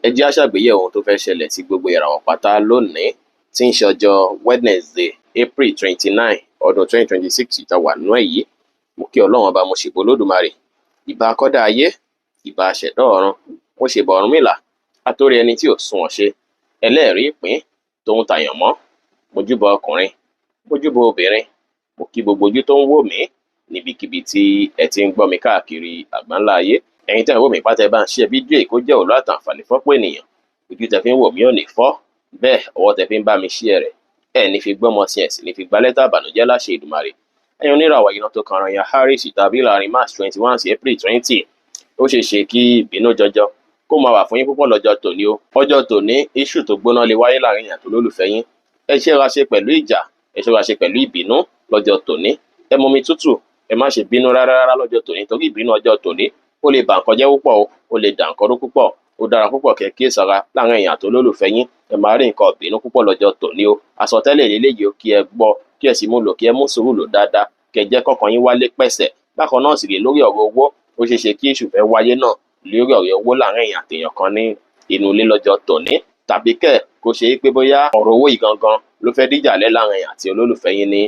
Ẹ jẹ́ á ṣàgbéyẹ̀wò ohun tó fẹ́ ṣẹlẹ̀ sí gbogbo ìràwọ̀ pátá lónìí tí ń ṣe ọjọ́ Wednesday, April 29, ọdún 2026 tá a wà nínú ẹ̀ yìí. Mo kí Ọlọ́run Ọba, mo ṣèbà Olódùmarè, ìbà akọ́dá ayé, ìbà aṣẹ̀dá ọ̀run, mo ṣèbà Ọ̀rúnmìlà, atórí ẹni tí ò sunwọ̀n ṣe, ẹlẹ́rìí ìpín tòun tàyànmọ́. Mo júbà ọkùnrin, mo júbà obìnrin, mo kí gbogbo ojú tó ń wò mí níbikíbi tí ẹ ti ń gbọ́ mi káàkiri àgbáńlá ayé. Ẹ̀yin tẹ́ ń wò mí pátá, ẹ bá ń share fídíò yìí kó jẹ́ òlú àtàǹfààní fọ́pọ̀ ènìyàn. Ojú tẹ́ fi ń wò mí ò ní fọ́, bẹ́ẹ̀ ọwọ́ tẹ́ fi ń bá mi share rẹ̀, ẹ ní fi gbọ́mọ sí, ẹ sì ní fi gba lẹ́tà ìbànújẹ́ láṣẹ Èdùmàrè. Ẹ̀yin oníràwọ̀ iná tó kan yan Aries tàbí láàrin March 21 sí April 20, ó ṣeé ṣe kí ìbínú jọjọ kó máa wà fún yín púpọ̀ lọ́jọ́ tòní o. Ọjọ́ tòní, issue tó gbóná lè wáyé láàrin èèyàn tó lólùfẹ́ yín. Ẹ ṣọ́ra ṣe pẹ̀lú ìjà, ẹ ṣọ́ra ṣe pẹ̀lú ìbínú lọ́jọ́ tòní. Ẹ mumi tútù, ẹ má ṣe bínú rárá rárá lọ́jọ́ tòní, torí ìbínú ọjọ́ tòní, ó lè bà nǹkan jẹ́ púpọ̀ o, ó lè dà nǹkan rú púpọ̀. Ó dára púpọ̀ kẹ́ kíyèsára láàrin èèyàn tó lólùfẹ́ yín. Ẹ máa rí nǹkan ìbínú púpọ̀ lọ́jọ́ tòní o. Àsọtẹ́lẹ̀ lélẹ́yìí o, kí ẹ gbọ́, kí ẹ sì mú lò, kí ẹ mú sùúrù lò dáadáa, kẹ́ ẹ jẹ́ kọ́kàn yín wálé pẹ̀sẹ̀. Bákan náà sì rèé, lórí ọ̀rọ̀ owó, ó ṣeé ṣe kí issue fẹ́ wáyé náà lórí ọ̀rọ̀ owó láàrin èèyàn àtèèyàn kan ní inú ilé lọ́jọ́ tòní, tàbí kẹ̀ kó ṣe é pé bóyá ọ̀rọ̀ owó yìí gangan ló fẹ́ díjà lẹ̀ láàrin èèyàn àti olólùfẹ́ yín ní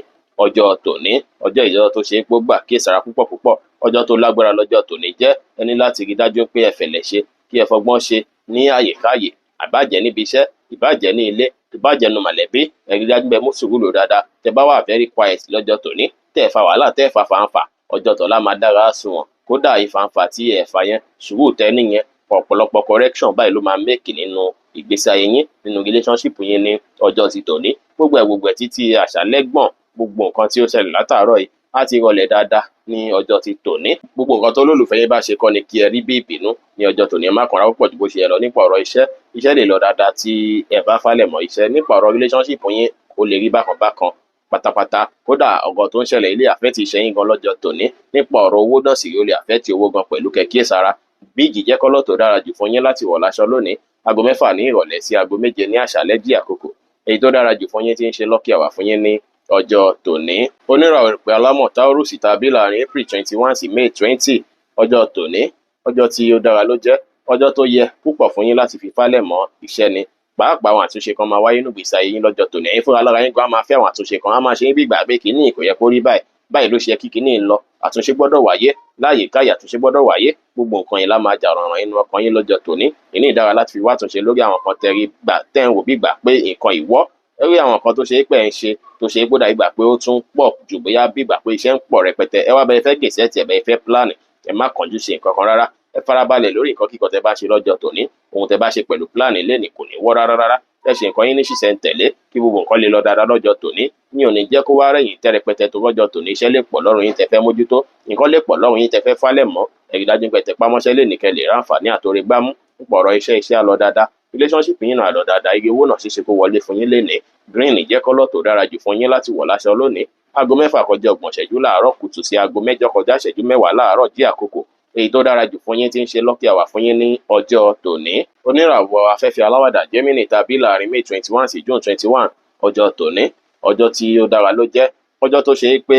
ọjọ́ tòní. Ọjọ́ ìjọ tó ṣe é pé ó gbà kíyèsára púpọ̀ púpọ̀, ọjọ́ tó lágbára lọ́jọ́ tòní jẹ́. Ẹ ní láti rí dájú pé ẹ fẹ̀lẹ̀ ṣe, kí ẹ fọgbọ́n ṣe ní àyèkáyè, àbájẹ́ níbi iṣẹ́, ìbàjẹ́ ní ilé, ìbàjẹ́ nu mọ̀lẹ́bí. Ẹ rí dájú pé ẹ mú sùúrù lò dáadáa. Tẹ bá wà very quiet lọ́jọ́ tòní, tẹ́ ẹ fa wàhálà, tẹ́ ẹ fa fàǹfà, ọjọ́ tọ̀la máa dára sunwọ̀n. Kódà ìfàǹfà tí ẹ fà yẹn, sùúrù tẹ́ níyẹn, ọ̀pọ̀lọpọ̀ correction báyìí ló máa make nínú ìgbésí ayé yín, nínú relationship yín ní ọjọ́ ti tòní. Gbogbo ẹ̀ gbogbo ẹ̀ títí àṣálẹ́ gbọ̀n, gbogbo nǹkan tí ó ṣẹlẹ̀ látàárọ̀ yìí á ti rọlẹ̀ dáadáa ní ọjọ́ ti tòní. Gbogbo nǹkan tó lólùfẹ́ yín bá ṣe kọ́ ni kí ẹ rí bí ìbínú ní ọjọ́ tòní. Ẹ má kanra púpọ̀ ju bó ṣe yẹ lọ. Nípa ọ̀rọ̀ iṣẹ́, iṣẹ́ lè lọ dáadáa tí ẹ bá falẹ̀ mọ́ iṣẹ́. Nípa ọ̀rọ̀ relationship yín, ó lè rí bákan bákan pátápátá. Kódà ọ̀gọ̀ tó ń ṣẹlẹ̀ ilé affect iṣẹ́ yín gan lọ́jọ́ tòní. Nípa ọ̀rọ̀ owó náà sì rí, ó lè affect owó gan pẹ̀lú, kẹ́ kíyèsára. Beige jẹ́ colour tó dára jù fún yín láti wọ̀ láṣọ lónìí, aago 6 ní ìrọ̀lẹ́ sí aago 7 ní àṣálẹ́ jí àkókò. Èyí tó dára jù fún yín tí ń ṣe lucky hour fún yín ní ọjọ́ tòní. Oníràwọ̀ ìpè alámọ̀ Taurus tàbí láàrin April 21 sí May 20, ọjọ́ tòní, ọjọ́ tí ó dára ló jẹ́, ọjọ́ tó yẹ púpọ̀ fún yín láti fi fálẹ̀ mọ́ iṣẹ́ ni. Pàápàá, àwọn àtúnṣe kan máa wáyé nínú ìgbésí ayé yín lọ́jọ́ tòní. Ẹ̀yin fúnra lára yín gan á máa fẹ́ àwọn àtúnṣe kan, á máa ṣe yín bí ìgbà pé kínní kò yẹ kó rí báyìí, báyìí ló ṣe yẹ kí kínní lọ. Àtúnṣe gbọ́dọ̀ wáyé láyìíká yìí, àtúnṣe gbọ́dọ̀ wáyé. Gbogbo nǹkan yẹn lá máa jà rànràn inú ọkàn yín lọ́jọ́ tòní. Ìní dára láti fi wá àtúnṣe lórí àwọn kan tẹ́rí gbà tẹ́ ń wò bí ìgbà pé nǹkan ìwọ́ lórí àwọn nǹkan tó ṣe é pé ẹ̀ ń ṣe, tó ṣe é pé ó dàbí ìgbà pé ó tún pọ̀ jù, bóyá bí ìgbà pé iṣẹ́ ń pọ̀ rẹpẹtẹ. Ẹ wá bẹ́ẹ̀ fẹ́ gẹ̀ẹ́sẹ̀ ẹ̀, bẹ́ẹ̀ fẹ́ plan, ẹ má kánjú ṣe nǹkan kan rárá. Ẹ farabalẹ̀ lórí nǹkan kíkan tẹ́ bá ṣe lọ́jọ́ tòní. Ohun tẹ́ bá ṣe pẹ̀lú plan lénìí kò ní wọ́ rárá rárá. Ẹ ṣe nǹkan yín ní ṣísẹ̀ntẹ̀lé kí gbogbo nǹkan lè lọ dáadáa lọ́jọ́ tòní. Mi ò ní jẹ́ kó wá rẹ̀yìn tẹ́ rẹpẹtẹ tó lọ́jọ́ tòní. Iṣẹ́ lè pọ̀ lọ́rùn yín tẹ́ fẹ́ mójútó, nǹkan lè pọ̀ lọ́rùn yín tẹ́ fẹ́ fálẹ̀ mọ́. Ẹ rí dájú pé tẹpá mọ́ṣẹ́ lénìí kẹ́ lè ráǹfààní àtòrí gbámú. Nípa ọ̀rọ̀ iṣẹ́, iṣẹ́ á lọ dáadáa, relationship yín náà á lọ dáadáa, ire owó náà ṣeéṣe kó wọlé fún yín lénìí. Green jẹ́ colour tó dára jù fún yín láti wọ̀ láṣọ lónìí, aago 6:30 láàárọ̀ kùtù sí aago 7:40 láàárọ̀ jí àkókò. Èyí tó dára jù fún yín tí ń ṣe lucky hour fún yín ní ọjọ́ tòní. Oníràwọ̀ afẹ́fẹ́ aláwàdà Gemini tàbí láàrin May 21 sí June 21, ọjọ́ tòní, ọjọ́ tí ó dára ló jẹ́, ọjọ́ tó ṣe é pé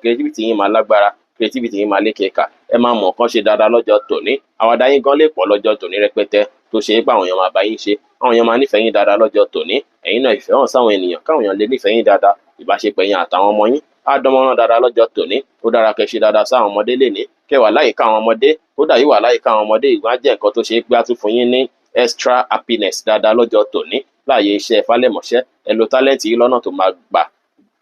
creativity yín máa lágbára, creativity yín máa lékeka, ẹ máa mọ̀ nǹkan ṣe dáadáa lọ́jọ́ tòní. Àwàdà yín gan lè pọ̀ lọ́jọ́ tòní rẹpẹtẹ, tó ṣe é pé àwọn èèyàn máa bá yín ṣe, àwọn èèyàn máa nífẹ̀ẹ́ yín dáadáa lọ́jọ́ tòní. Ẹ̀yin náà, ìfẹ́ hàn sáwọn ènìyàn káwọn èèyàn lè nífẹ̀ẹ́ yín dáadáa. Ìbáṣepọ̀ ẹ̀yin àtàwọn ọmọ yín á dánmọ́rán dáadáa lọ́jọ́ tòní. Ó dára kẹ́ ṣe dáadáa sáwọn ọmọdé lénìí, kẹ́ wà láyìíká àwọn ọmọdé. Kódà yìí, wà láyìíká àwọn ọmọdé ìgbọ́n á jẹ́ nǹkan tó ṣe é pé á tún fún yín ní extra happiness dáadáa lọ́jọ́ tòní. Láàyè iṣẹ́ falẹ̀mọ́ṣẹ́, ẹ lo talent yín lọ́nà tó máa gbà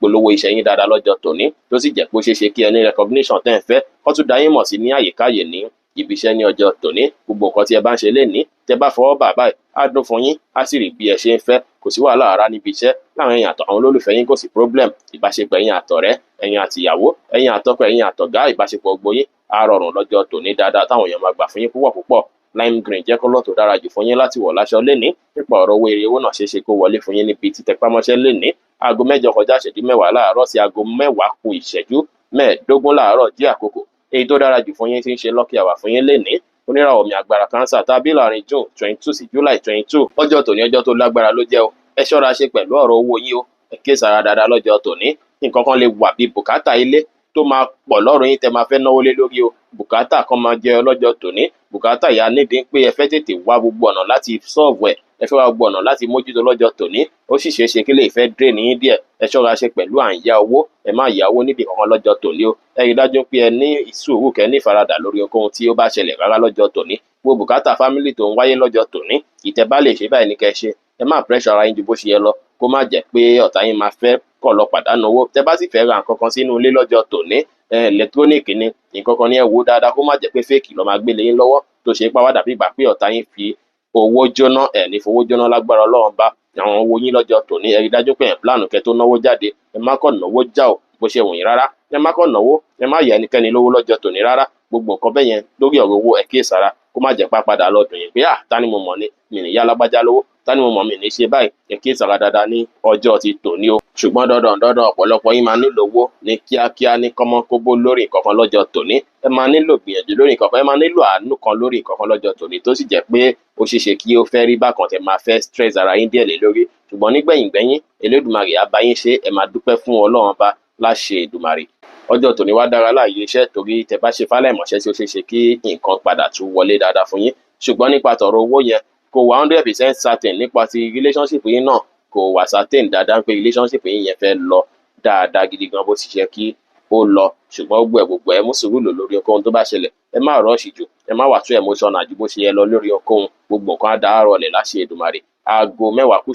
polówó iṣẹ́ yín dáadáa lọ́jọ́ tòní, tó sì jẹ́ pé ó ṣeé ṣe kí ẹ ní recognition tẹ́ ń fẹ́, kó tún dá yín mọ̀ sí ní àyíkáyè ní ibi iṣẹ́ ní ọjọ́ tòní. Gbogbo nǹkan tí ẹ bá ń ṣe lénìí, tẹ́ bá fọwọ́ bà báyìí, á dún fún yín, á sì rí bí ẹ ṣe ń fẹ́. Kò sí wàhálà rárá níbi iṣẹ́ láàrin ẹ̀yin àtàwọn olólùfẹ́ yín, kò sí problem. Ìbáṣepọ̀ ẹ̀yin àtọ̀rẹ́, ẹ̀yin àtìyàwó, ẹ̀yin àtọkọ, ẹ̀yin àtọ̀gá, ìbáṣepọ̀ gbogbo yín á rọrùn lọ́jọ́ tòní dáadáa, táwọn èèyàn máa gbà fún yín púpọ̀ púpọ̀. Lime green jẹ́ colour tó dára jù fún yín láti wọ̀ láṣọ lénìí. Nípa ọ̀rọ̀ owó, èrè owó náà ṣeé ṣe kó wọlé fún yín níbi títẹpámọ́ṣẹ́ lénìí, aago 7:40 láàárọ̀ sí aago 9:45 láàárọ̀ jí àkókò. Èyí tó dára jù fún yín tí ń ṣe lucky hour fún yín lénìí. Oníràwọ̀ omi agbára Cancer tàbí láàrin June 22 sí July 22, ọjọ́ tòní, ọjọ́ tó lágbára ló jẹ́ o. Ẹ ṣọ́ra ṣe pẹ̀lú ọ̀rọ̀ owó yín o, ẹ kíyèsára dáadáa lọ́jọ́ tòní. Nǹkan kan lè wà bí bùkátà ilé tó tó máa pọ̀ lọ́rùn yín tẹ́ máa fẹ́ náwó lé lórí o. Bùkátà kan máa jẹ ọlọ́jọ́ tòní. Bùkátà yà nídìí pé ẹ fẹ́ tètè wá gbogbo ọ̀nà láti solve ẹ̀, ẹ fẹ́ wá gbogbo ọ̀nà láti mójútó lọ́jọ́ tòní. Ó sì ṣeé ṣe kí lè fẹ́ drain yín díẹ̀. Ẹ ṣọ́ra ṣe pẹ̀lú à ń yá owó. Ẹ má yá owó níbi kankan lọ́jọ́ tòní o. Ẹ rí dájú pé ẹ ní sùúrù, kẹ́ ní ìfaradà lórí ohunkóhun tí ó bá ṣẹlẹ̀ rárá lọ́jọ́ tòní. Gbogbo bùkátà family tó ń wáyé lọ́jọ́ tòní, ìtẹ́ bá lè ṣe báyìí ní kẹ́ ṣe. Ẹ má pressure ara yín ju bó ṣe yẹ lọ, kó má jẹ́ pé ọ̀tá yín máa fẹ́ kọ̀ lọ pàdánù owó. Tẹ́ bá sì fẹ́ ra nǹkan kan sínú ilé lọ́jọ́ tòní, electronic ni nǹkan kan ní, ẹ wò dáadáa kó má jẹ́ pé fake ló máa gbé lé yín lọ́wọ́, tó ṣe pé wá dàbí ìgbà pé ọ̀tá yín fi owó jóná. Ẹ̀ ní fowó jóná lágbára Ọlọ́run bá. Àwọn owó yín lọ́jọ́ tòní, ẹ rí dájú pé ẹ̀ plan kẹ́ tó náwó jáde. Ẹ má kàn náwó já o bó ṣe wù yín rárá. Ẹ má kàn náwó, ẹ má yá ẹnikẹ́ni lówó lọ́jọ́ tòní rárá. Gbogbo nǹkan bẹ́ẹ̀ yẹn lórí ọ̀rọ̀ owó, ẹ kíyèsára kó má jẹ́ pá padà lọ dùn yín pé, "À, ta ni mo mọ̀ ni mi ní yá lágbájá lówó? Ta ni mo mọ̀ mi ní ṣe báyìí?" Ẹ kíyèsára dáadáa ní ọjọ́ ti tòní o. Ṣùgbọ́n dandan dandan, ọ̀pọ̀lọpọ̀ yín máa nílò owó ní kíákíá, ní kọ́mọ́kóbó lórí nǹkan kan lọ́jọ́ tòní. Ẹ máa nílò gbìyànjú lórí nǹkan kan, ẹ máa nílò àánú kan lórí nǹkan kan lọ́jọ́ tòní, tó sì jẹ́ pé ó ṣeé ṣe kí ó fẹ́ rí bákan tẹ́ máa fẹ́ stress ara yín díẹ̀ lé lórí. Ṣùgbọ́n nígbẹ̀yìngbẹ́yín, Elédùmarè á bá yín ṣe, ẹ máa dúpẹ́ fún Ọlọ́run Ọba láṣẹ Èdùmàrè. Ọjọ́ tòní wá dára láàyè iṣẹ́, torí tẹ́ bá ṣe fálẹ̀mọ́ṣẹ́ tí ó ṣeé ṣe kí nǹkan padà tún wọlé dáadáa fún yín. Ṣùgbọ́n nípa tọ̀rọ̀ owó yẹn, kò wá 100% certain. Nípa ti relationship yín náà, kò wá certain dáadáa pé relationship yín yẹn fẹ́ lọ dáadáa gidi gan bó ti ṣe kí ó lọ. Ṣùgbọ́n gbogbo ẹ̀ gbogbo ẹ̀, mú sùúrù lò lórí ohunkóhun tó bá ṣẹlẹ̀. Ẹ má rush jù, ẹ má wà too emotional ju bó ṣe yẹ lọ lórí ohunkóhun. Gbogbo nǹkan á dáa rọlẹ̀ láṣẹ Èdùmàrè. Aago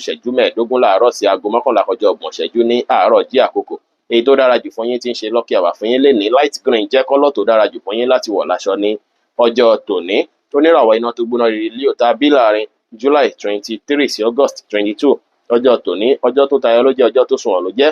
10:45 láàárọ̀ sí aago 10:30 ní àárọ̀ jí àkókò. Èyí tó dára jù fún yín tí ń ṣe lucky hour fún yín lénìí, light green jẹ́ colour tó dára jù fún yín láti wọ̀ láṣọ ní ọjọ́ tòní. Oníràwọ̀ iná tó gbóná riri Leo tá bí láàrin July 23 sí August 22. Ọjọ́ tòní, ọjọ́ tó tayọ ló jẹ́, ọjọ́ tó sunwọ̀n ló jẹ́,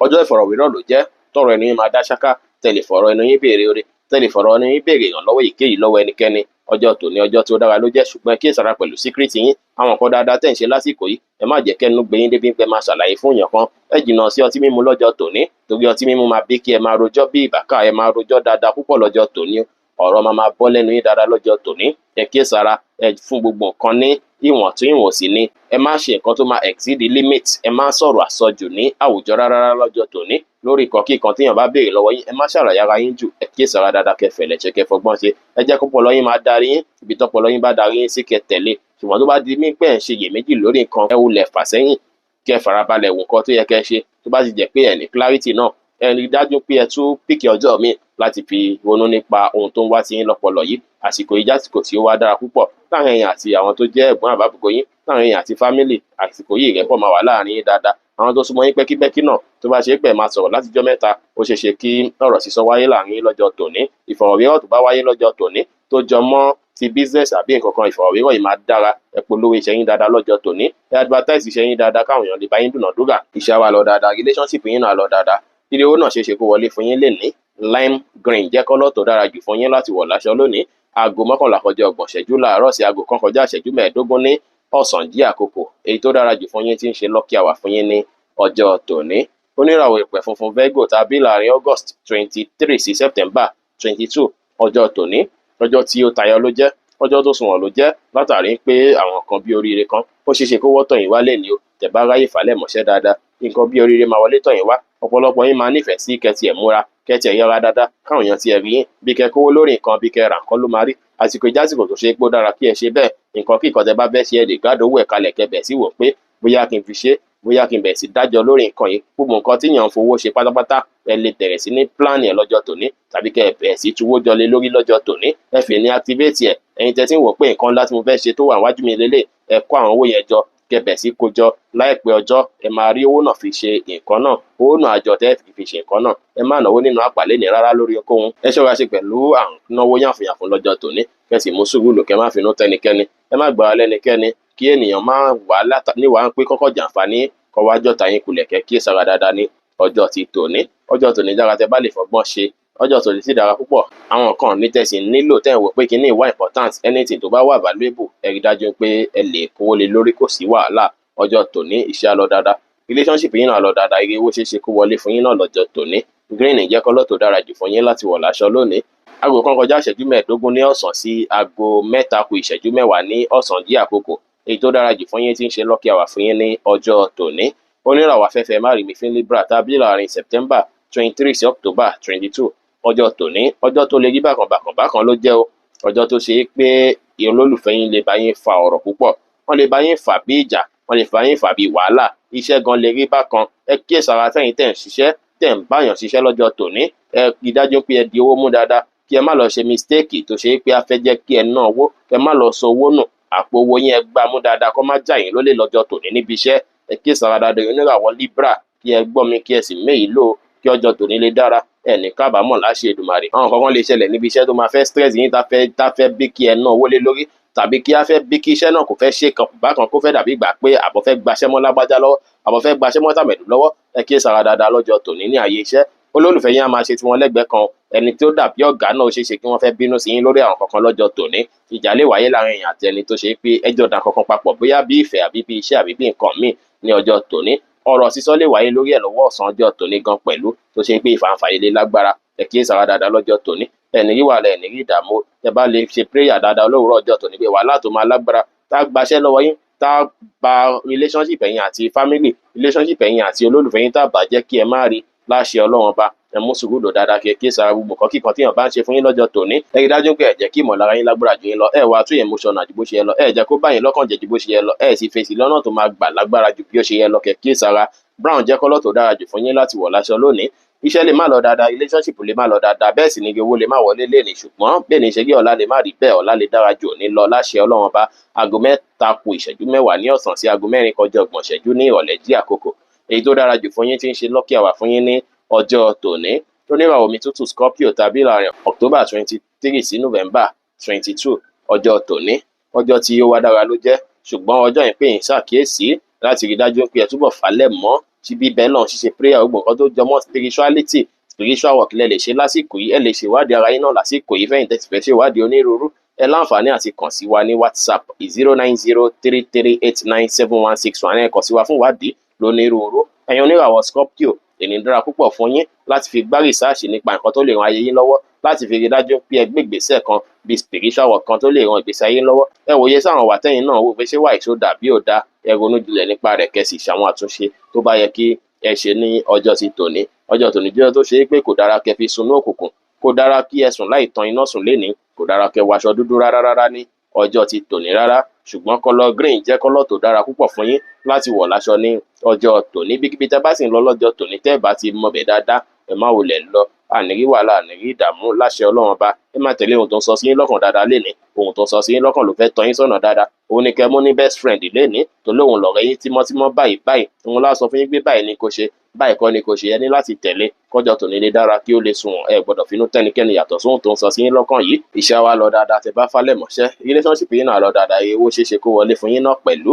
ọjọ́ ìfọ̀rọ̀wérọ̀ ló jẹ́, tọ̀rọ̀ ẹnu yín máa dá ṣáká, tẹ̀lé fọ̀rọ̀ ẹnu yín béèrè oore, tẹ̀lé fọ̀rọ̀ ẹnu yín béèrè ìrànlọ́wọ́ èyíkéyìí lọ́wọ́ ẹnikẹ́ni. Ọjọ́ tòní, ọjọ́ tó dára ló jẹ́, ṣùgbọ́n ẹ kíyèsára pẹ̀lú secret yín. Àwọn nǹkan dáadáa tẹ̀ ń ṣe lásìkò yìí, ẹ má jẹ́ kẹ́nu gbé yín débi pé máa ṣàlàyé fún èèyàn kan. Ẹ jìnnà sí ọtí mímu lọ́jọ́ tòní, torí ọtí mímu máa bí kí ẹ máa rojọ́ bí ìbákà. Ẹ máa rojọ́ dáadáa púpọ̀ lọ́jọ́ tòní, ọ̀rọ̀ máa máa bọ́ lẹ́nu yín dáadáa lọ́jọ́ tòní. Ẹ kíyèsára, ẹ fún gbogbo nǹkan ní ìwọ̀n tí ìwọ̀n sì ni. Ẹ má ṣe nǹkan tó máa exceed the limit. Ẹ má sọ̀rọ̀ àsọjù ní àwùjọ rárá lọ́jọ́ tòní. Lórí nǹkan kíkan téèyàn bá béèrè lọ́wọ́ yín, ẹ má ṣàlàyé ara yín jù. Ẹ kíyèsára dáadáa, kẹ́ fẹ̀lẹ̀ ṣe, kẹ́ fọgbọ́n ṣe. Ẹ jẹ́ kọ́pọlọ yín máa darí yín. Ibi tọ́pọlọ yín bá darí yín sí, kẹ́ tẹ̀lé. Ṣùgbọ́n tó bá di mí pé ẹ̀ ń ṣe iyèméjì lórí nǹkan, ẹ wulẹ̀ fà sẹ́yìn, kẹ́ farabalẹ̀ wo nǹkan tó yẹ kẹ́ ṣe. Tó bá sì jẹ́ pé ẹ ní clarity náà, ẹ rí dájú pé ẹ tún pick ọjọ́ míì láti fi ronú nípa ohun tó ń wá sí yín lọ́pọlọ yìí. Àsìkò yìí jásìkò tí ó wá dára púpọ̀ láàrin ẹ̀yin àti àwọn tó jẹ́ ẹ̀gbọ́n àbábúrò yín, láàrin ẹ̀yin àti family. Àsìkò yìí, ìrẹ́pọ̀ máa wà láàrin yín dáadáa. Àwọn tó súnmọ́ yín pẹ́kípẹ́kí náà, tó bá ṣe é pé máa sọ̀rọ̀ látijọ́ mẹ́ta, ó ṣeé ṣe kí ọ̀rọ̀ sísọ wáyé láàrin yín lọ́jọ́ tòní. Ìfọ̀rọ̀wérọ̀ tó bá wáyé lọ́jọ́ tòní tó jọ mọ́ ti business àbí nǹkan kan, ìfọ̀rọ̀wérọ̀ yìí máa dára. Ẹ polówó iṣẹ́ yín dáadáa lọ́jọ́ tòní. Ẹ advertise iṣẹ́ yín dáadáa káwọn èèyàn lè bá yín dúnàádúrà. Iṣẹ́ wa lọ dáadáa, relationship yín náà lọ dáadáa, ire owó náà ṣeé ṣe kó wọlé fún yín lénìí. Lime green jẹ́ colour tó dára jù fún yín láti wọ̀ láṣọ lónìí. Aago 10:30 láàárọ̀ sí aago 1:15 ní ọ̀sán jí àkókò. Èyí tó dára jù fún yín tí ń ṣe lucky hour fún yín ní ọjọ́ tòní, oníràwọ̀ ìpẹ̀ funfun Virgo tàbí láàrin August 23 sí September 22. Ọjọ́ tòní, ọjọ́ tí ó tayọ ló jẹ́, ọjọ́ tó sunwọ̀n ló jẹ́, látàrí pé àwọn nǹkan bí oríire kan ó ṣeé ṣe kó wọ́tọ̀ yín wá lénìí o. Tẹ́ bá ráyè falẹ̀ mọ́ṣẹ́ dáadáa, nǹkan bí oríire máa wọlé tọ̀ yín wá. Ọ̀pọ̀lọpọ̀ yín máa nífẹ̀ẹ́ sí kẹ́ tiẹ̀ múra, kẹ́ tiẹ̀ yọra dáadáa, káwọn èèyàn tiẹ̀ rí yín, bí kẹ́ kówó lórí nǹkan, bí kẹ́ ra nǹkan ló máa rí. Àsìkò ìjásìkò tó ṣe é pé ó dára kí ẹ ṣe bẹ́ẹ̀. Nǹkan kí nǹkan tẹ́ bá fẹ́ ṣe, ẹ lè gádùn owó ẹ̀ kalẹ̀, kẹ́ bẹ̀ sí wò pé bóyá kí n fi ṣe, bóyá kí n bẹ̀rẹ̀ sí dájọ́ lórí nǹkan yìí. Gbogbo nǹkan tí èèyàn ń fowó ṣe pátápátá, ẹ lè bẹ̀rẹ̀ sí ní plan ẹ̀ lọ́jọ́ tòní, tàbí kẹ́ ẹ bẹ̀rẹ̀ sí tuwó jọ lé lórí lọ́jọ́ tòní. Ẹ fi ní activate ẹ̀. Ẹ̀yin tẹ́ tí ń wò pé nǹkan ńlá tí mo fẹ́ ṣe tó wà níwájú mi lélẹ̀, ẹ kó àwọn owó yẹn jọ, kẹ́ bẹ̀rẹ̀ sí kó jọ. Láìpẹ́ ọjọ́, ẹ máa rí owó náà fi ṣe nǹkan náà, owó náà àjọ tẹ́ fi ṣe nǹkan náà. Ẹ má náwó nínú àpàlẹ́ ní rárá lórí ohunkóhun. Ẹ ṣọ́ra ṣe pẹ̀lú à ń náwó yànfùyànfùn lọ́jọ́ tòní. Kẹ́ sì mú sùúrù lò, kẹ́ má finú tẹ́nikẹ́ni, ẹ má gbára lẹ́nikẹ́ni, kí ènìyàn má wà níwàá ń pé kọ́kọ́ jàǹfààní kọ́ wá jọ̀tá yín kulẹ̀. Kẹ́ kíyèsára dáadáa ní ọjọ́ ti tòní. Ọjọ́ tòní dára tẹ́ bá lè fọgbọ́n ṣe. Ọjọ́ tòní sì dára púpọ̀. Àwọn nǹkan ní tẹ̀sí nílò tẹ́ ń wò pé kíní wà important, anything tó bá wà valuable, ẹ rí dájú pé ẹ lè kówó lé lórí, kò sí wàhálà. Ọjọ́ tòní, iṣẹ́ á lọ dáadáa, relationship yín náà lọ dáadáa, ire owó ṣeé ṣe kó wọlé fún yín náà lọ́jọ́ tòní. Green jẹ́ colour tó dára jù fún yín láti wọ̀ láṣọ lónìí. Aago 1:15 ní ọ̀sán sí aago 2:50 ní ọ̀sán jí àkókò. Èyí tó dára jù fún yín tí ń ṣe lucky hour fún yín ní ọjọ́ tòní, oníràwọ̀ afẹ́fẹ́ márìmí fún Libra tàbí láàrin September 23 sí October 22. Ọjọ́ tòní, ọjọ́ tó lè rí bákan bákan bákan ló jẹ́ o. Ọjọ́ tó ṣe é pé olólùfẹ́ yín lè bá yín fa ọ̀rọ̀ púpọ̀, wọ́n lè bá yín fà bí ìjà, wọ́n lè bá yín fà bí wàhálà. Iṣẹ́ gan lè rí bákan. Ẹ kíyèsára tẹ́yin tẹ́ ń ṣiṣẹ́, tẹ́ ń báyàn ṣiṣẹ́ lọ́jọ́ tòní. Ẹ rí dájú pé ẹ di owó mú dáadáa, kí ẹ má lọ ṣe mistake tó ṣe é pé a fẹ́ jẹ́ kí ẹ ná owó, kẹ má lọ sọ owó nù. Àpò owó yín, ẹ gbá mú dáadáa, kó má jà yín lólè lọ́jọ́ tòní níbi iṣẹ́. Ẹ kíyèsára dáadáa. Oníràwọ̀ Libra, kí ẹ gbọ́ mi, kí ẹ sì méyìí lò, kí ọjọ́ tòní lè dára. Ẹ ní kábàámọ̀ láṣẹ Èdùmàrè. Àwọn kankan lè ṣẹlẹ̀ níbi iṣẹ́ tó máa fẹ́ stress yín, tá fẹ́ bí kí ẹ ná owó lé lórí, tàbí kí á fẹ́ bí kí iṣẹ́ náà kò fẹ́ ṣe kan bákan, kó fẹ́ dàbí ìgbà pé àbọ̀ fẹ́ gbaṣẹ́ mọ́ lágbájá lọ́wọ́, àbọ̀ fẹ́ gbaṣẹ́ mọ́ tàmẹ̀dù lọ́wọ́. Ẹ kíyèsára dáadáa lọ́jọ́ tòní ní ààyè iṣẹ́. Olólùfẹ́ yín á máa ṣe tiwọn lẹ́gbẹ̀ẹ́ kan. Ẹni tó dàbí ọ̀gá náà, ó ṣeé ṣe kí wọ́n fẹ́ bínú sí yín lórí àwọn kankan lọ́jọ́ tòní. Ìjà lè wáyé láàrin èèyàn àti ẹni tó ṣe pé ẹjọ́ dà kankan papọ̀, bóyá bí ìfẹ́ àbí bí iṣẹ́ àbí bí nǹkan míì ní ọjọ́ tòní. Ọ̀rọ̀ sísọ lè wáyé lórí ẹ̀ lọ́wọ́ ọ̀sán ọjọ́ tòní gan pẹ̀lú, tó ṣe pé ìfàǹfà yìí lè lágbára. Ẹ kíyèsára dáadáa lọ́jọ́ tòní. Ẹ ní rí wàhálà, ẹ ní rí ìdààmú. Ẹ bá lè ṣe prayer dáadáa lówùúrọ̀ ọjọ́ tòní pé wàhálà tó máa lágbára, tá gbaṣẹ́ lọ́wọ́ yín, tá ba relationship ẹ̀yin àti family, relationship ẹ̀yin àti olólùfẹ́ yín, tá bàjẹ́, kí ẹ má rí láṣẹ Ọlọ́run Ọba. Ẹ mú sùúrù lò dáadáa, kí ẹ kíyèsára gbogbo nǹkan kíkan tí èèyàn bá ń ṣe fún yín lọ́jọ́ tòní. Ẹ rí dájú pé ẹ jẹ́ kí ìmọ̀lára yín lágbára jù yín lọ. Ẹ wá tún emotional ju bó ṣe yẹ lọ. Ẹ jẹ́ kó bá yín lọ́kàn jẹ́ ju bó ṣe yẹ lọ. Ẹ sì fèsì lọ́nà tó máa gbà lágbára ju bí ó ṣe yẹ lọ. Kẹ́ kíyèsára. Brown jẹ́ colour tó dára jù fún yín láti wọ̀ láṣọ lónìí. Iṣẹ́ lè má lọ dáadáa, relationship lè má lọ dáadáa, bẹ́ẹ̀ sì ni owó lè má wọlé lénìí, ṣùgbọ́n bẹ́ẹ̀ ni ṣe rí, ọ̀la lè má rí bẹ́ẹ̀, ọ̀la lè dára jù òní lọ láṣẹ Ọlọ́run Ọba. 3:50 ní ọ̀sán sí 3:30 ní ìrọ̀lẹ́ jí àkókò. Èyí tó dára jù fún yín tí ń ṣe lucky hour fún yín ní ọjọ́ tòní, oníràwọ̀ omi tútù Scorpio, tàbí láàrin October 23 sí November 22. Ọjọ́ tòní, ọjọ́ tí ó wá dára ló jẹ́, ṣùgbọ́n ọjọ́ yìí pé yín ṣàkíyèsí láti rí dájú pé ẹ túbọ̀ falẹ̀ mọ́ tí bíbẹ́ náà, ṣíṣe prayer, gbogbo nǹkan tó jọmọ́ spirituality, spiritual work lẹ lè ṣe lásìkò yìí. Ẹ lè ṣèwádìí ara yín náà lásìkò yìí. Fẹ́yìn tẹ́sí fẹ́ ṣèwádìí onírúurú, ẹ láǹfààní àti kàn sí wa ní WhatsApp 09033897161. Ẹ kàn sí wa fún ìwádìí lónírúurú. Ẹ̀yin oníràwọ̀ Scorpio, èní dára púpọ̀ fún yín láti fi gbá research nípa nǹkan tó lè ran ayé yín lọ́wọ́, láti fi rí dájú pé ẹ gbé ìgbésẹ̀ kan bíi spiritual work kan tó lè ran ìgbésí ayé yín lọ́wọ́. Ẹ wòye sáwọn wà tẹ́yìn náà wò pé ṣé wà ìṣó dà bí ò dá. Ẹ ronú jinlẹ̀ nípa rẹ̀, kẹ́ sì ṣàwọn àtúnṣe tó bá yẹ kí ẹ ṣe ní ọjọ́ ti tòní. Ọjọ́ tòní jẹ́ tó ṣe é pé kò dára kẹ́ fi sunú òkùnkùn, kò dára kí ẹ sùn láì tan iná sùn lénìí, kò dára kẹ́ wọ aṣọ dúdú rárá rárá ní ọjọ́ ti tòní rárá. Ṣùgbọ́n colour green jẹ́ colour tó dára púpọ̀ fún yín láti wọ̀ láṣọ ní ọjọ́ tòní. Ibikíbi tẹ́ bá sì ń lọ lọ́jọ́ tòní, tẹ́ bá ti mọbẹ̀ dáadáa, ẹ má wulẹ̀ lọ. Àní rí wàhálà, àní rí ìdààmú láṣẹ Ọlọ́run Ọba. Ẹ má tẹ̀lé ohun tó ń sọ sí yín lọ́kàn dáadáa lénìí. Ohun tó ń sọ sí yín lọ́kàn ló fẹ́ tọ́ yín sọ́nà dáadáa. Òun ni kẹ́ mú ní best friend lénìí, tó lóun lọ̀rẹ́ yín tímọ́tímọ́ báyìí báyìí. Òun lá sọ fún yín pé báyìí ni kò ṣe, báyìí kọ́ ni kò ṣe. Ẹ ní láti tẹ̀lé kọjọ́ tòní lè dára, kí ó lè sunwọ̀n. Ẹ gbọ́dọ̀ finú tẹ́nikẹ́ni yàtọ̀ sóhun tó ń sọ sí yín lọ́kàn yìí. Iṣẹ́ wa lọ dáadáa tẹ́ bá falẹ̀ mọ́ṣẹ́, relationship yín náà lọ dáadáa, owó ṣeéṣe kó wọlé fún yín náà pẹ̀lú.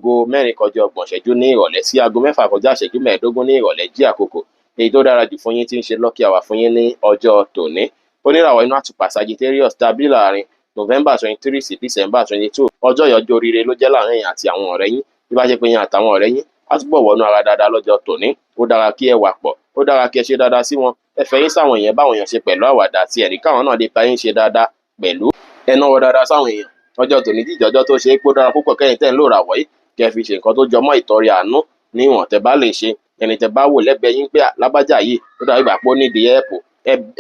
4:30 ní ìrọ̀lẹ́ sí 5:45 ní ìrọ̀lẹ́ jí àkókò. Èyí tó dára jù fún yín tí ń ṣe lucky hour fún yín ní ọjọ́ tòní, oníràwọ̀ inú àtùpà Sagittarius, tàbí láàrin November 23 sí December 22. Ọjọ́ ìyọjọ́ oríire ló jẹ́ láàrin ẹ̀yin àti àwọn ọ̀rẹ́ yín. Bí bá ṣe pé yín àtàwọn ọ̀rẹ́ yín á túbọ̀ wọnú ara dáadáa lọ́jọ́ tòní. Ó dára kí ẹ wà pọ̀, ó dára kí ẹ ṣe dáadáa sí wọn. Ẹ fẹ́ yín sáwọn èèyàn, báwọn èèyàn ṣe pẹ̀lú àwàdà àti ẹ̀rín, káwọn náà lè bá yín ṣe dáadáa pẹ̀lú. Ẹ náwó dáadáa sáwọn èèyàn. Ọjọ́ tòní jíjẹ́ ọjọ́ tó ṣe é pé ó dára púpọ̀ kẹ́yìn tẹ́ ń lò ràwọ̀ yìí, kẹ́ fi ṣe nǹkan tó jọmọ́ ìtọrẹ àánú níwọ̀n tẹ́ bá lè ṣe. Ẹni tẹ́ bá wò lẹ́gbẹ̀ẹ́ yín pé lágbájá yìí, ó dàbí ìgbà pé ó nídìí help,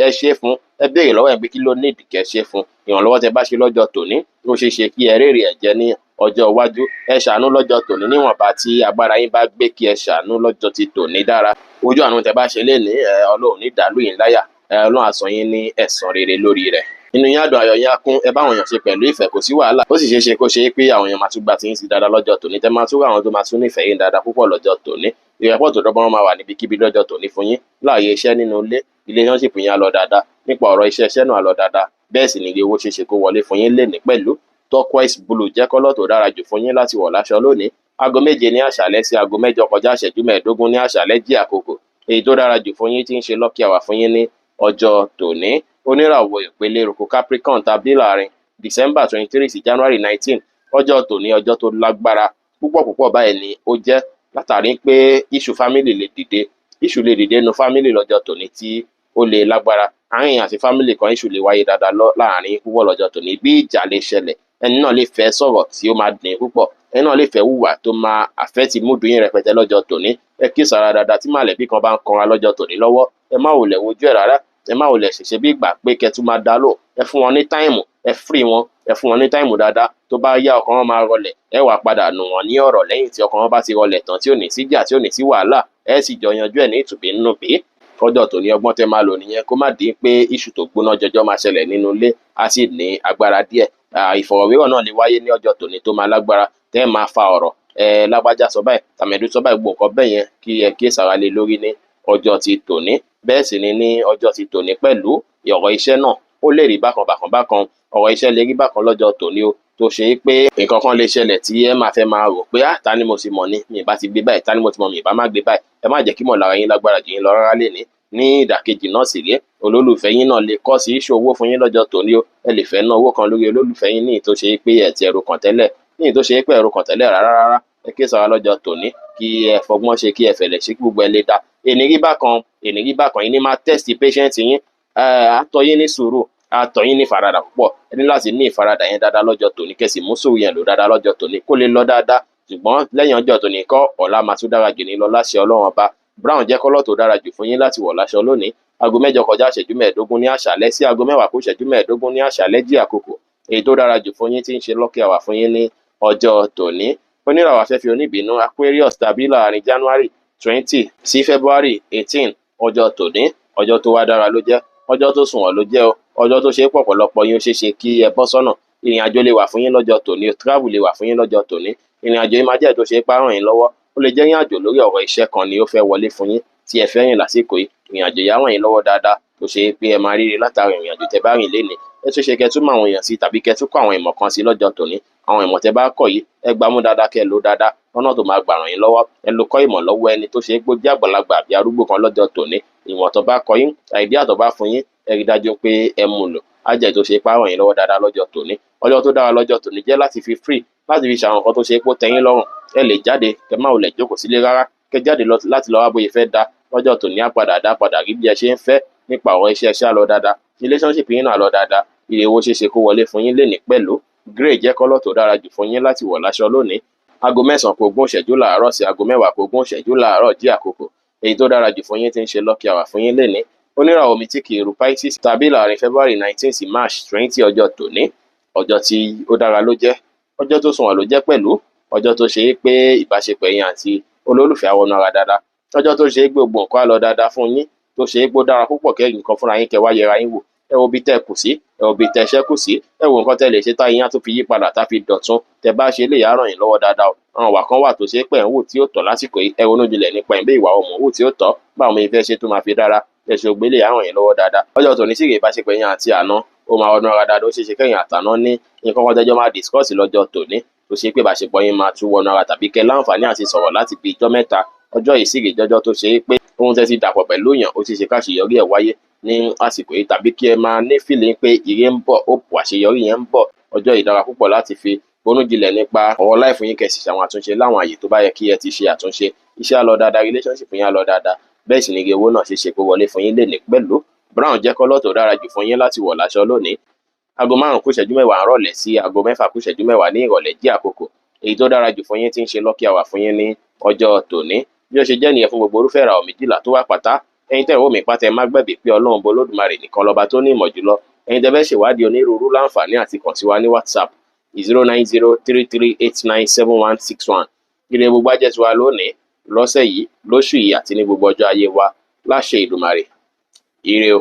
ẹ ṣe fún. Ẹ béèrè lọ́wọ́ ẹ̀ pé kí ló nídìí, kẹ́ ṣe fún. Ìrànlọ́wọ́ tẹ́ bá ṣe lọ́jọ́ tòní, ó ṣeé ṣe kí ẹ rèrè ẹ̀ jẹ ní ọjọ́ iwájú. Ẹ ṣàánú lọ́jọ́ tòní níwọ̀nba tí agbára yín bá gbé. Kí ẹ ṣàánú lọ́jọ́ ti tòní dára. Ojú àánú tẹ́ bá ṣe lénìí, ẹ Ọlọ́run ní dàlú yín láyà, ẹ Ọlọ́run á san yín ní ẹ̀san rere lórí rẹ̀. Inú yín á dùn, ayọ̀ yín á kún. Ẹ bá àwọn èèyàn ṣe pẹ̀lú ìfẹ́, kò sí wàhálà. Ó sì ṣeé ṣe kó ṣe é pé àwọn èèyàn máa tún gba tiyín sí dáadáa lọ́jọ́ tòní, tẹ́ máa tún rí àwọn tó máa tún nífẹ̀ẹ́ yín dáadáa púpọ̀ lọ́jọ́ tòní. Ìrẹ́pọ̀ tó dọ́gbọ́n máa wà níbikíbi lọ́jọ́ tòní fún yín láàyè iṣẹ́, nínú ilé. Relationship yín á lọ dáadáa. Nípa ọ̀rọ̀ iṣẹ́, iṣẹ́ náà á lọ dáadáa. Bẹ́ẹ̀ sì ni owó ṣeé ṣe kó wọlé fún yín lénìí pẹ̀lú. Turquoise blue jẹ́ colour tó dára jù fún yín láti wọ̀ láṣọ lónìí. 7:00 ní àṣálẹ́ sí 7:45 ní àṣálẹ́ jí àkókò. Èyí tó dára jù fún yín tí ń ṣe lucky hour fún yín ní ọjọ́ tòní, oníràwọ̀ ìpele eruku Capricorn, tàbí láàrin December 23 sí January 19. Ọjọ́ tòní, ọjọ́ tó lágbára púpọ̀ púpọ̀ báyìí ni ó jẹ́, látàrí pé issue family lè dìde. Issue lè dìde nínú family lọ́jọ́ tòní tí ó lè lágbára. Àárín èèyàn àti family kan, issue lè wáyé dáadáa lọ láàrin púpọ̀ lọ́jọ́ tòní. Bí ìjà lè ṣẹlẹ̀, ẹni náà lè fẹ́ sọ̀rọ̀ tí ó máa dín púpọ̀, ẹni náà lè fẹ́ hùwà tó máa affect mood yín rẹpẹtẹ lọ́jọ́ tòní. Ẹ kíyèsára dáadáa tí mọ̀lẹ́bí kan bá ń kanra lọ́jọ́ tòní lọ́wọ́. Ẹ má wulẹ̀ wojú ẹ̀ rárá, ẹ má wulẹ̀ ṣẹ̀ṣẹ̀ bí ìgbà pé kẹ́ tún máa dá lóhùn. Ẹ fún wọn ní time, ẹ free wọn, ẹ fún wọn ní time dáadáa. Tó bá yá, ọkàn wọn máa rọlẹ̀, ẹ wàá padà nù wọ́n ní ọ̀rọ̀ lẹ́yìn tí ọkàn wọn bá ti rọlẹ̀ tán, tí ò ní síjà, tí ò ní sí wàhálà. Ẹ sì jọ yanjú ẹ̀ ní ìtùbí nùbí. Kọjọ́ tòní, ọgbọ́n tẹ́ máa lò nìyẹn, kó má dín pé issue tó gbóná jọjọ máa ṣẹlẹ̀ nínú ilé, á sì ní agbára díẹ̀. Ìfọ̀rọ̀wérọ̀ náà lè wáyé ní ọjọ́ tòní tó máa lágbára, tẹ́ máa fa ọ̀rọ̀ ẹ, lágbájá sọ báyìí, tàmẹ̀dù sọ báyìí, gbogbo nǹkan bẹ́ẹ̀ yẹn, kí ẹ kíyèsára lé lórí ní ọjọ́ ti tòní. Bẹ́ẹ̀ sì ni ní ọjọ́ ti tòní pẹ̀lú, ọ̀rọ̀ iṣẹ́ náà ó lè rí bákan bákan bákan. Ọ̀rọ̀ iṣẹ́ lè rí bákan lọ́jọ́ tòní o, tó ṣe é pé nǹkan kan lè ṣẹlẹ̀ tí ẹ máa fẹ́ máa rò pé, ah, ta ni mo sì mọ̀ ni, mi ì bá ti gbé báyìí, ta ni mo ti mọ̀, mi ì bá má gbé báyìí. Ẹ má jẹ́ kí mọ̀lára yín lágbára jù yín lọ rárá lénìí. Ní ìdàkejì náà sì rèé, olólùfẹ́ yín náà lè kọ́ sí issue owó fún yín lọ́jọ́ tòní o. Ẹ lè fẹ́ ná owó kan lórí olólùfẹ́ yín ní tó ṣe é pé ẹ ti ẹ̀rù kàn tẹ́lẹ̀, ní tó ṣe é pé ẹ̀rù kàn tẹ́lẹ̀ rárá rárá. Ẹ kíyèsára lọ́jọ́ tòní, kí ẹ fọgbọ́n ṣe, kí ẹ fẹ̀lẹ̀ ṣe, kí gbogbo ẹ lè dá. Èní rí bákan, èní rí bákan, yín ní máa test patient yín, àtọ́ yín ní sùúrù, àtọ́ yín ní ìfaradà púpọ̀. Ẹ ní láti ní ìfaradà yẹn dáadáa lọ́jọ́ tòní, kẹ́ sì mú sùúrù yẹn lò dáadáa lọ́jọ́ tòní, kó lè lọ dáadáa. Ṣùgbọ́n lẹ́yìn ọjọ́ tòní kọ́, ọ̀la máa tún dára jù ní lọ láṣẹ Ọlọ́run Ọba. Brown jẹ́ colour tó dára jù fún yín láti wọ̀ láṣọ lónìí. Aago 8 kọjá ìṣẹ́jú 15 ní àṣálẹ́ sí aago 9:45 ní àṣálẹ́ jí àkókò èyí tó dára jù fún yín tí ń ṣe lucky hour fún yín ní ọjọ́ tòní. Oníràwọ̀ afẹ́fẹ́ oníbínú Aquarius tàbí láàrin January 20 sí February 18, ọjọ́ tòní, ọjọ́ tó wá dára ló jẹ́, ọjọ́ tó sunwọ̀n ló jẹ́ o, ọjọ́ tó ṣe é pọ̀pọ̀lọpọ̀ yín, ó ṣeé ṣe kí ẹ bọ́ sọ́nà. Ìrìn àjò lè wà fún yín lọ́jọ́ tòní, travel lè wà fún yín lọ́jọ́ tòní. Ìrìn àjò yìí máa jẹ́ tó ṣe é pa ràn yín lọ́wọ́. Ó lè jẹ́ ìrìn àjò lórí ọ̀rọ̀ iṣẹ́ kan ni ó fẹ́ wọlé fún yín tí ẹ fẹ́ rìn lásìkò yìí. Ìrìn àjò yìí á ràn yín lọ́wọ́ dáadáa, tó ṣe é pé ẹ máa ríre látara ìrìn àjò tẹ́ bá rìn lénìí. Ẹ tún ṣe kẹ́ tún mọ àwọn èèyàn sí tàbí kẹ́ tún kọ́ àwọn ìmọ̀ kan sí lọ́jọ́ tòní. Àwọn ìmọ̀ tẹ́ bá kọ́ yìí, ẹ gbámú dáadáa, kẹ́ lò dáadáa lọ́nà tó máa gbà ràn yín lọ́wọ́. Ẹ lọ kọ́ ìmọ̀ lọ́wọ́ ẹni tó ṣe é pé ó jẹ́ àgbàlagbà àbí arúgbó kan lọ́jọ́ tòní. Ìmọ̀ tó bá kọ́ yín, idea tó bá fún yín, ẹ rí dájú pé ẹ mú lò, á jẹ́ tó ṣe pé á ràn yín lọ́wọ́ dáadáa lọ́jọ́ tòní. Ọjọ́ tó dára lọ́jọ́ tòní jẹ́ láti fi free, láti fi ṣàwọn nǹkan tó ṣe pé ó tẹ́ yín lọ́rùn. Ẹ lè jáde, kẹ́ má wulẹ̀ jókòó sílé rárá, kẹ́ jáde lọ láti lọ wá bóyá fẹ́ da lọ́jọ́ tòní. Á padà dá padà rí bí ẹ ṣe ń fẹ́ nípa ọ̀rọ̀ iṣẹ́. Iṣẹ́ á lọ dáadáa, relationship yín náà lọ dáadáa, ire owó ṣeéṣe kó wọlé fún yín lénìí pẹ̀lú. Grey jẹ́ colour tó dára jù fún yín láti wọ̀ láṣọ lónìí. Aago 8:40 láàárọ̀ sí aago 9:20 láàárọ̀ jí àkókò èyí tó dára jù fún yín tí ń ṣe lucky hour fún yín lénìí. Oníràwọ̀ omi tí kì í ru Pisces tàbí láàrin February 19 sí March 20, ọjọ́ tòní, ọjọ́ tí ó dára ló jẹ́, ọjọ́ tó sunwọ̀n ló jẹ́ pẹ̀lú, ọjọ́ tó ṣe é pé ìbáṣepọ̀ ẹ̀yin àti olólùfẹ́ á wọnú ara dáadáa, ọjọ́ tó ṣe é pé gbogbo nǹkan á lọ dáadáa fún yín, tó ṣe é pé ó dára púpọ̀ kẹ́ nǹkan fúnra yín, kẹ́ wá yẹra yín wò. Ẹ wo ibi tẹ́ kù sí, ẹ wo ibi tẹ́ ṣẹ́ kù sí, ẹ wo nǹkan tẹ́ lè ṣe táyé yín á tún fi yí padà, tá fi dọ̀tun. Tẹ́ bá ṣe eléyìí, á ràn yín lọ́wọ́ dáadáa o. Àwọn ìwà kan wà tó ṣe é pé ẹ̀ ń wò tí ó tọ́ lásìkò yìí, ẹ ronú jinlẹ̀ nípa ẹ̀ bí ìwà ọmọ wò tí ó tọ́, báwo mo fẹ́ ṣe tó máa fi dára. Ẹ ṣe ògbé lè á ràn yín lọ́wọ́ dáadáa. Ọjọ́ tòní sì rèé, ìbáṣepọ̀ yín àti àná ó máa wọnú ara dáadáa. Ó ṣeé ṣe kẹ́yìn àtàná ní nǹkan kan tẹ́jọ́ máa discuss lọ́jọ́ tòní, tó ṣe pé ìbáṣepọ̀ yín máa tún wọnú ara, tàbí kẹ́ láǹfààní àti sọ̀rọ̀ láti bí ijọ́ mẹ́ta. Ọjọ́ yìí sì rèé, jọjọ́ tó ṣe é pé ohun tẹ́ ti dàpọ̀ pẹ̀lú èèyàn, ó ṣeé ṣe káṣeyọrí ẹ̀ wáyé ní àsìkò yìí, tàbí kí ẹ máa ní feeling pé ire ń bọ̀, hope àṣeyọrí yẹn ń bọ̀. Ọjọ́ yìí dára púpọ̀ láti fi ronú jinlẹ̀ nípa ọ̀rọ̀ life yín, kẹ́ sì ṣàwọn àtúnṣe láwọn àyè tó bá yẹ kí ẹ ti ṣe àtúnṣe. Iṣẹ́ á lọ dáadáa, relationship yín á lọ dáadáa, bẹ́ẹ̀ sì ni ire owó náà ṣe ṣe kó wọlé fún yín lénìí pẹ̀lú. Brown jẹ́ colour tó dára jù fún yín láti wọ̀ láṣọ lónìí. Aago 5:45 ìrọ̀lẹ́ sí aago 6:45 ní ìrọ̀lẹ́ jí àkókò èyí tó dára jù fún yín tí ń ṣe lucky hour fún yín ní ọjọ́ tòní. Bí ó ṣe jẹ́ nìyẹn fún gbogbo orúfẹ́ ìràwọ̀ 12 tó wà pátá. Ẹ̀yin tẹ́ ẹ̀ wò mí pátá, ẹ má gbàgbé pé Ọlọ́run bó Olódùmarè nìkan lọ́ba tó ní ìmọ̀ jùlọ. Ẹ̀yin tẹ́ fẹ́ ṣèwádìí onírúurú, láǹfààní àti kàn sí wa ní WhatsApp 09033897161. Ire gbogbo á jẹ́ tiwa lónìí, lọ́sẹ̀ yìí, lóṣù yìí àti ní gbogbo ọjọ́ ayé wa láṣẹ Èdùmàrè. Ire o.